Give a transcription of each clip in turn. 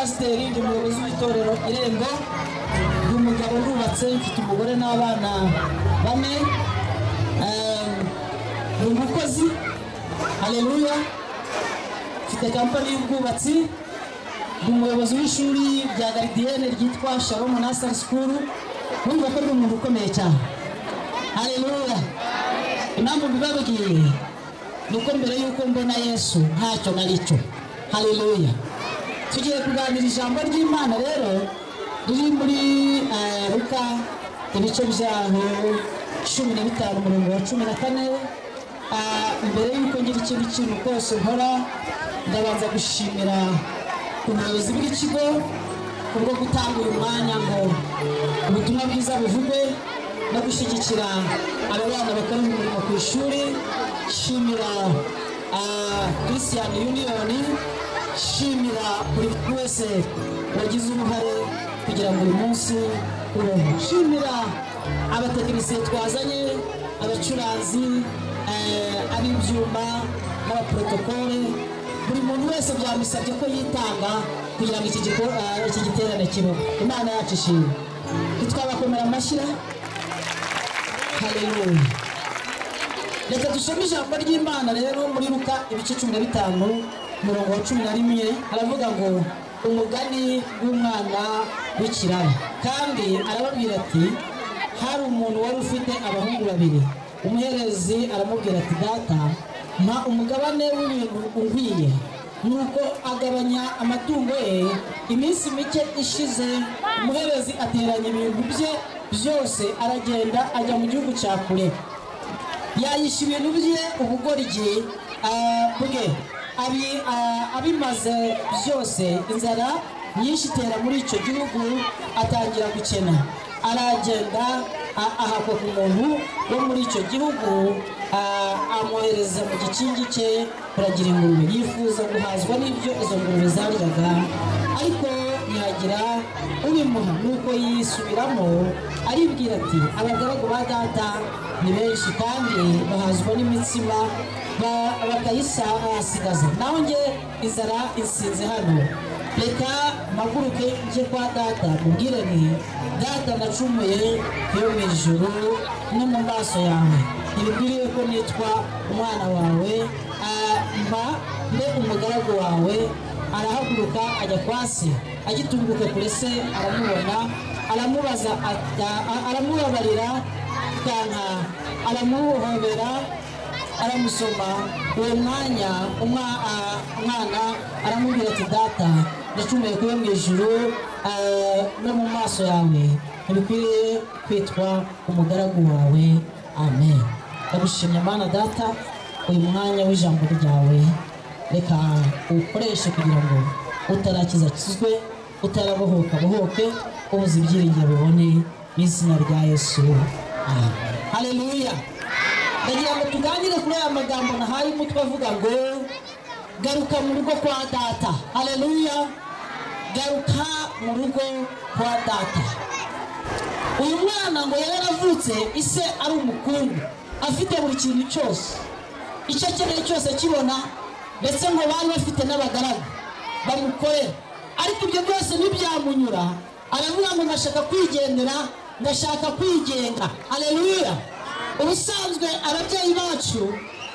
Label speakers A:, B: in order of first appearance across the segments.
A: Umupasiteri, ndi umuyobozi w'itorero Irembo, ndi umugabo ndubatse, mfite umugore n'abana 4. Ndi umukozi, haleluya, mfite kampani y'ubwubatsi, ndi umuyobozi w'ishuri rya Gardienne ryitwa Shalom Nursery School. Numva ko ndi umuntu ukomeye cyane, haleluya. Impamvu mbibabwiye ni uko mbere y'uko mbona Yesu ntacyo nari cyo, haleluya. Tugiye kuganira ijambo ry'Imana rero riri muri Luka ibice byaho 15 umurongo wa 14. Mbere y'uko ngira ikindi kintu kose nkora, ndabanza gushimira ubuyobozi bw'ikigo kubwo gutanga uyu mwanya ngo ubutumwa bwiza buvugwe no gushyigikira aba bana bakora umurimo ku ishuri. Shimira Christian Union, shimira buri wese wagize uruhare kugira ngo uyu munsi ubeho. Shimira abatekinisiye twazanye, abacuranzi, ab'ibyuma n'abaprotokole, buri muntu wese byamusabye ko yitanga kugira ngo iki giterane kibeho. Imana yacu ishimwe. Ntitwabakomera amashyira, haleluya. Reka dusome ijambo ry'Imana rero muri Luka ibice 15 umurongo wa 11, aravuga ngo umugani w'umwana w'ikirara. Kandi arababwira ati hari umuntu wari ufite abahungu babiri. Umuherezi aramubwira ati data, mpa umugabane w'ibintu unkwiye. Nuko agabanya amatungo ye. Iminsi mike ishize umuherezi ateranya ibintu bye byose, aragenda ajya mu gihugu cya kure, yayisha ibintu bye ubugoryi bwe. Abimaze byose, inzara nyinshi itera muri icyo gihugu, atangira gukena. Aragenda ahakwa ku muntu wo muri icyo gihugu, amwohereza mu gikingi cye kuragira ingurube. Yifuza guhazwa n'ibyo izo ngurube zaryaga, ariko ntiyagira ubimuha. Nuko yisubiramo aribwira ati abagaragu ba data ni benshi kandi bahazwa n'imitsima bakayisigaza, naho njye inzara insinze hano. Reka mpaguruke njye kwa data mubwire nti data, nacumuye yo mu ijuru no mu maso yawe, ntibikwiriye ko nitwa umwana wawe, mba mbe umugaragu wawe. Arahaguruka ajya kwa se. Agitunguka kure se aramubona, aramubaza, aramubabarira, aramuhobera, aramusoma. Uwo mwanya umwana aramubwira ati data, ndacumuye kuba mu ijuru no mu maso yawe, ntibikwiriye kwitwa umugaragu wawe. Amen. Ndagushimye Mana data, uyu mwanya w'ijambo ryawe reka ukoreshe kugira ngo utarakiza akizwe, utarabohoka bohoke, ubuze ibyiringiro bibone, mu izina rya Yesu. Amen. Haleluya. Ndagira ngo tuganire kuri aya magambo nahaye umutwe avuga ngo garuka mu rugo kwa data. Haleluya. Garuka mu rugo kwa data. Uyu mwana ngo yari yaravutse ise ari umukungu, afite buri kintu cyose, icyo akeneye cyose akibona, ndetse ngo bari bafite n'abagaragu bamukorera. Ariko ibyo byose ntibyamunyura, aravuga ngo ndashaka kwigendera, ndashaka kwigenga. Haleluya. Ubusanzwe ababyeyi bacu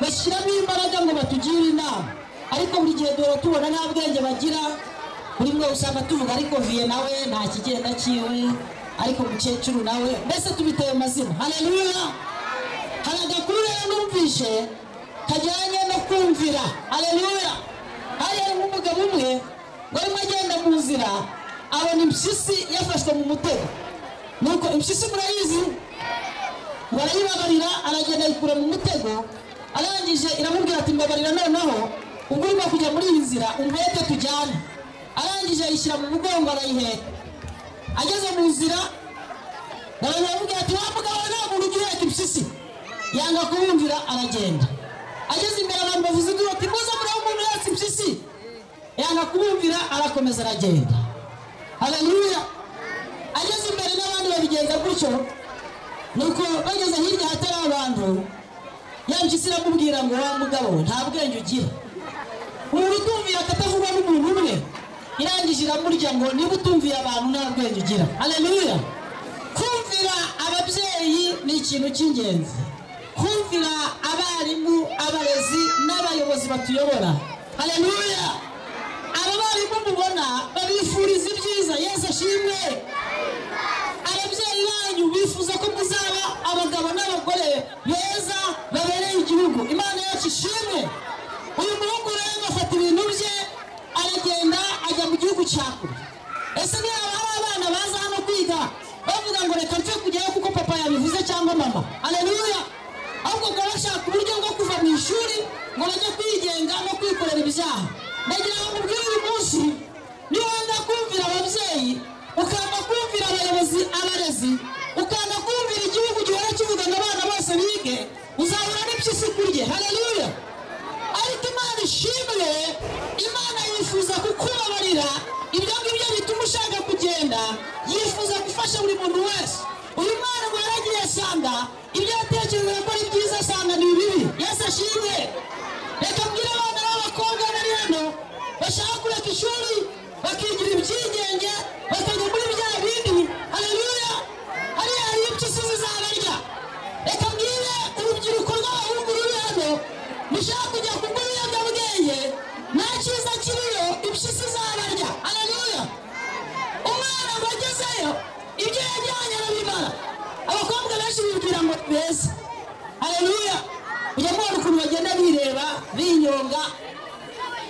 A: bashyiramo imbaraga ngo batugire inama, ariko buri gihe duhora tubona nta bwenge bagira. Buri mwe usanga tuvuga ariko viye nawe nta kigenda cyiwe, ariko mukecuru nawe, mbese tubiteye amazina. Haleluya. Hari agakuru rero numvishe kajyanye no kumvira. Haleluya. Hari nk'umugabo umwe warimo agenda mu nzira, abona impyisi yafashwe mu mutego. Nuko impyisi murayizi, ngo arayibabarira, aragenda ayikura mu mutego. Arangije iramubwira ati mbabarira noneho ubwo urimo kujya muri iyi nzira umpeke tujyane. Arangije ayishyira mu mugongo arayiheka. Ageze mu nzira abantu baramubwira ati wa mugabo nta muntu ujya uheka impyisi. Yanga kubumvira aragenda. Ageze imbere abantu bavuze induru ati muze murebe umuntu uhetse impyisi. Yanga kubumvira arakomeza aragenda. Haleluya. Ageze imbere n'abandi babigenza gutyo. Nuko bageze hirya hatari abantu, ya mpyisi iramubwira ngo wa mugabo nta bwenge ugira. Umuntu utumvira akatavugwa n'umuntu umwe, Irangije iramurya ngo niba utumviye abantu nta bwenge ugira. Haleluya. Kumvira ababyeyi ni ikintu cy'ingenzi. Kumvira abarimu, abarezi n'abayobozi batuyobora. Haleluya. Aba barimu mubona babifuriza ibyiza. Yesu ashimwe. Ababyeyi banyu bifuza ko muzaba abagabo n'abagore beza babereye igihugu. Imana yacu ishimwe. Uyu muhungu rero afata ibintu bye aragenda ajya mu gihugu cya kure. Ese niba hari abana baza hano kwiga bavuga ngo reka mfe kujyayo kuko papa yabivuze cyangwa mama? Haleluya. Ahubwo ngo bashaka uburyo bwo kuva mu ishuri ngo bajye kwigenga no kwikorera ibyaha. Ndagira ngo mubwire uyu munsi, niwanga kumvira ababyeyi, ukanga kumvira abayobozi, abarezi, ukanga kumvira igihugu gihora kivuga ngo abana bose bige, uzahura n'impyisi kurye. Haleluya. Ariko Imana ishimwe, Imana yifuza kukubabarira ibyo ngibyo bituma ushaka kugenda, yifuza gufasha buri muntu wese. Uyu mwana ngo yaragiye asanga ibyo yatekerezaga ko ari byiza, asanga ni bibi. Yesu ashimwe. Reka mbwire abana b'abakobwa bari hano bashaka kureka ishuri bakigira ibyigenge bakajya muri bya bindi. Haleluya. Hariya hari impyisi zizabarya. Reka mbwire urubyiruko rw'abahungu ruri hano mushaka kujya kugura ibiyobyabwenge, nta cyiza kiriyo, impyisi zabarya. Haleluya. Umwana ngo agezeyo ibyo yajyanye arabimara. Abakobwa benshi bibwira ngo beza. Haleluya. Ujya mubona ukuntu bagenda bireba binyonga,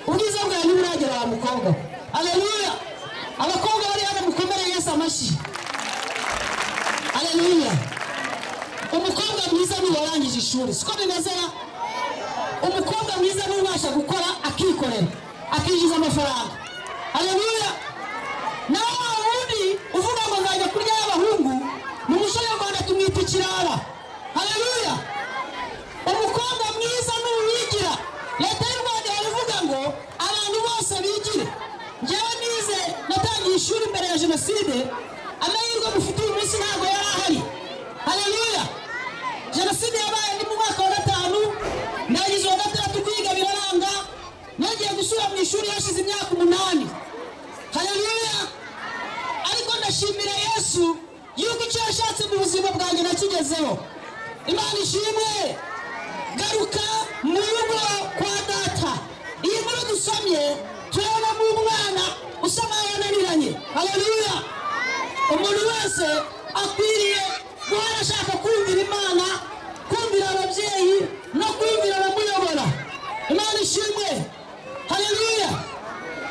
A: ubwiza bwawe ntiburagera wa mukobwa. Haleluya. Abakobwa bari hano mukomere Yesu amashyi. Haleluya. Umukobwa mwiza ni uwarangije ishuri, siko bimeze? Umukobwa mwiza ni ubasha gukora akikorera akinjiza amafaranga. Haleluya. Naho wundi uvuga ngo nzajya kurya y'abahungu, mu muco nyarwanda tumwita ikirara. Haleluya. Umukobwa mwiza ni uwigira. Leta y'u Rwanda iravuga ngo abantu bose bigire. Njyewe nize, natangiye ishuri mbere ya jenoside. Amahirwe mufite uyu munsi ntabwo yari ahari. Haleluya. Jenoside yabaye ndi mu mwaka wa 5, ndagize uwa 6 kwiga biraranga, nagiye gusubira mu ishuri hashize imyaka 8. Haleluya. Ariko ndashimira Yesu yuko icyo yashatse mu buzima bwanjye nakigezeho. Imana ishimwe. Garuka mu rugo kwa data. Iyi nkuru dusomye turabonamo umwana usa nkaho yananiranye. Haleluya. Umuntu wese akwiriye guhora ashaka kumvira Imana, kumvira ababyeyi no kumvira abamuyobora. Imana ishimwe. Haleluya.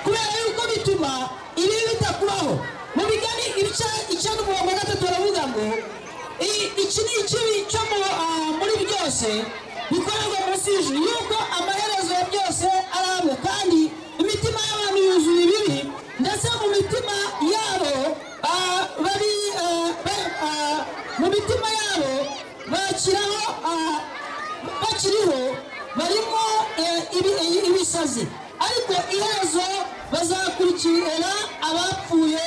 A: Kubera yuko bituma ibi bitakubaho. Mu migani ibice 9:3 baravuga ngo iki ni ikibi cyo muri byose bikorerwa munsi y'ijuru, yuko amaherezo ya byose ari amwe, kandi imitima y'abantu yuzuye ibibi, ndetse mu mitima yabo bari mu mitima yabo bakiriho barimo ibisazi, ariko iherezo bazakurikira abapfuye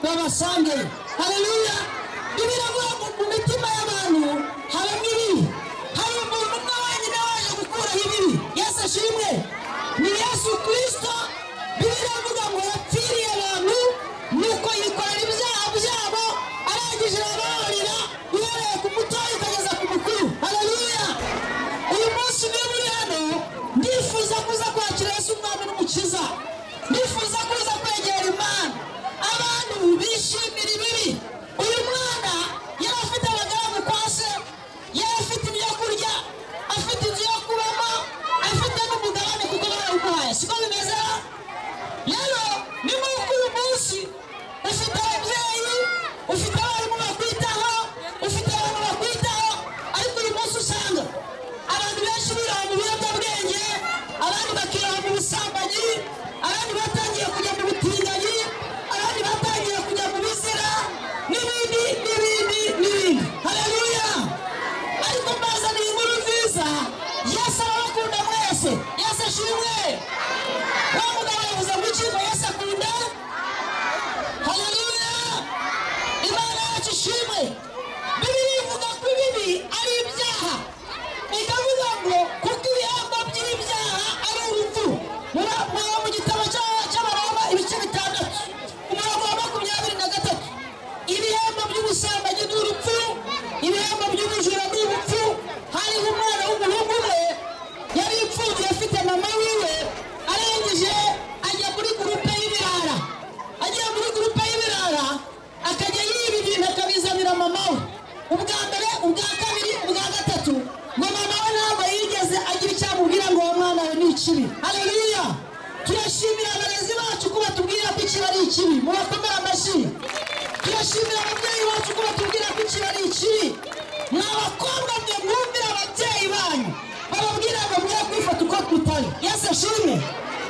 A: babasangeyo. Haleluya. Biravuga ngo mu mitima y'abantu habamo ibibi. Hari umuntu umwe wenyine waje gukuraho ibibi. Yesu ashimwe. Ni Yesu Kristo. Biravuga ngo yapfiriye abantu, nuko yikorera ibyaha byabo, arangije arababarira, uhereye ku mutoya ukageza ku mukuru. Haleluya. Uyu munsi niba uri hano, ndifuza kuza kwakira Yesu umwami n'umukiza. Ndifuza kuza kwegera Imana. Abantu bishimira ibibi. Uyu mwana yari afite abagaragu kwa se, yari afite ikibi. Haleluya! Turashimira abarezi bacu ko batubwira ko ikibi ari ikibi, mubakomere amashyi. Turashimira ababyeyi bacu ko batubwira ko ikibi ari ikibi. Mwa bakobwa mwe mwumvira ababyeyi banyu bababwira ngo mwe kwifata uko mutari. Yesu ashimwe.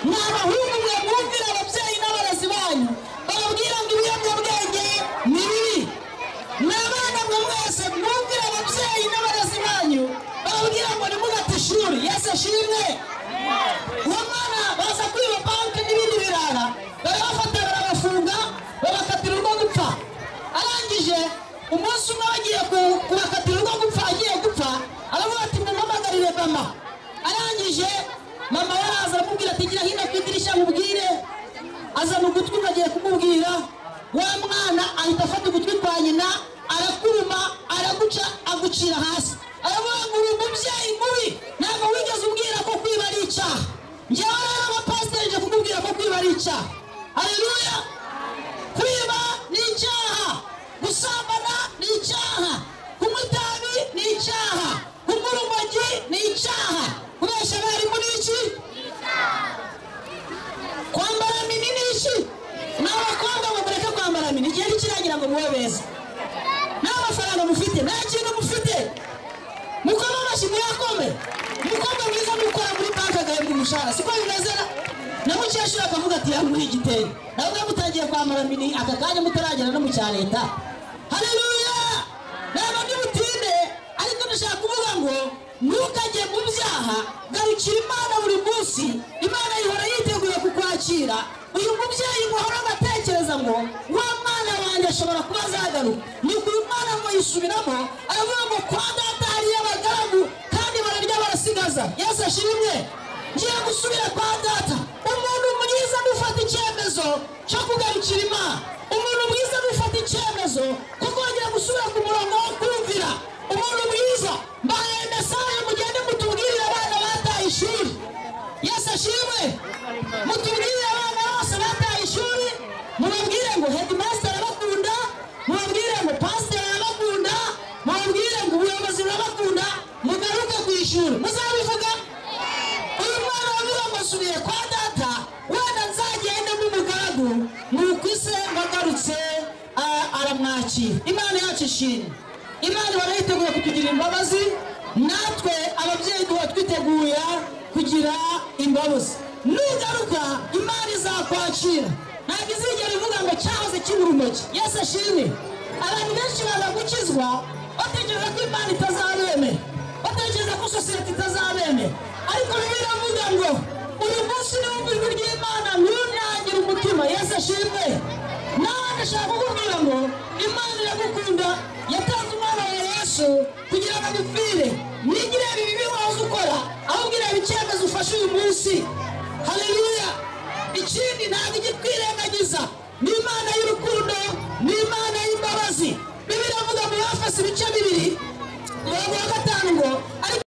A: Mwa bahungu mwe mwumvira ababyeyi n'abarezi banyu bababwira ngo ibiyobyabwenge ni bibi. Mwa bana mwe mwese mwumvira ababyeyi n'abarezi banyu bababwira ngo nimugate ishuri. Yesu ashimwe. Uwo mwana baza kwiba banki n'ibindi birara, barabafata barabafunga, babakatira urwo gupfa. Arangije umunsi umwe bagiye kubakatira urwo gupfa, agiye gupfa aravuga ati mumpamagarire mama. Arangije mama yaraza aramubwira ati gira hino ku idirishya nkubwire. Azana ugutwi bagiye kumubwira, wa mwana ahita afata ugutwi kwa nyina arakuruma, araguca, agucira hasi. Aravuga ngo uri umubyeyi mubi, ntabwo wigeze umbwira ko kwiba ari icyaha. Njyewe rero abapasiteri nje kukubwira ko kwiba ari icyaha. Haleluya! Kwiba ni icyaha, gusambana ni icyaha, kunywa itabi ni icyaha, kunywa urumogi ni icyaha, kubeshya abarimu ni iki? Kwambara mini ni iki? N'abakobwa ngo mureke kwambara mini, igihe ntikiragira ngo mube beza. Nta mafaranga mufite, nta kintu mufite. Mukoma amashyi muyakome. Umukobwa mwiza ni ukora muri banki agahembwa umushahara, siko bimeze? Na mukecuru akavuga ati yamuha igitenge. Nawe mutangiye kwambara mini aka kanya mutaragera no mu cya leta. Haleluya! Ntabwo ndi butinde, ariko ndashaka kuvuga ngo ntukajye mu byaha, garukira Imana buri munsi. Imana ihora yiteguye kukwakira. Uyu mubyeyi muhora agatekereza ngo wa mwana wanjye ashobora kuba azagaruka. Nuko uyu mwana ngo yisubiramo, aravuga ngo kwa data hariyo abagaragu kandi bararya barasigaza. Yesu ashimwe. Ngiye gusubira kwa data. Umuntu mwiza nufata icyemezo cyo kugarukira Imana. Umuntu mwiza nufata icyemezo cyo kongera gusubira ku murongo wo kumvira. Umuntu mwiza, mbahaye mesaje mugende mutubwirire abana bataye ishuri. Yesu ashimwe. Mutubwirire abana bose bataye ishuri, mubabwire ngo headmaster arabakunda, mubabwire ngo pastor arabakunda, mubabwire ngo ubuyobozi burabakunda, mugaruke ku ishuri. Muzabivuga? Uyu mwana aravuga ngo nsubiye kwa data, wenda nzagende nk'umugaragu. Nuko ise agarutse aramwakira. Imana yacu ishimwe. Imana ihora yiteguye kutugirira imbabazi, natwe ababyeyi duhora twiteguye kugira imbabazi. Nugaruka Imana izakwakira, ntabwo izigera ivuga ngo cyahoze kinywa urumogi. Yesu ashimwe. Abantu benshi baza gukizwa batekereza ko Imana itazabemera, batekereza ko sosiyete itazabemera, ariko Bibiliya iravuga ngo uyu munsi niwumva ijwi ry'Imana ntunangire umutima. Yesu ashimwe. Nawe ndashaka kukubwira ngo Imana iragukunda, yatanze umwana wa Yesu kugira ngo agupfire. Nijya ireba ibibi wahoze ukora, ahubwo ireba icyemezo ufashe uyu munsi. Haleluya! Ikindi ntabwo ijya ikwirengagiza, ni Imana y'urukundo, ni Imana y'imbabazi. Bibiliya iravuga mu Efeso ibice 2 umurongo wa 5 ngo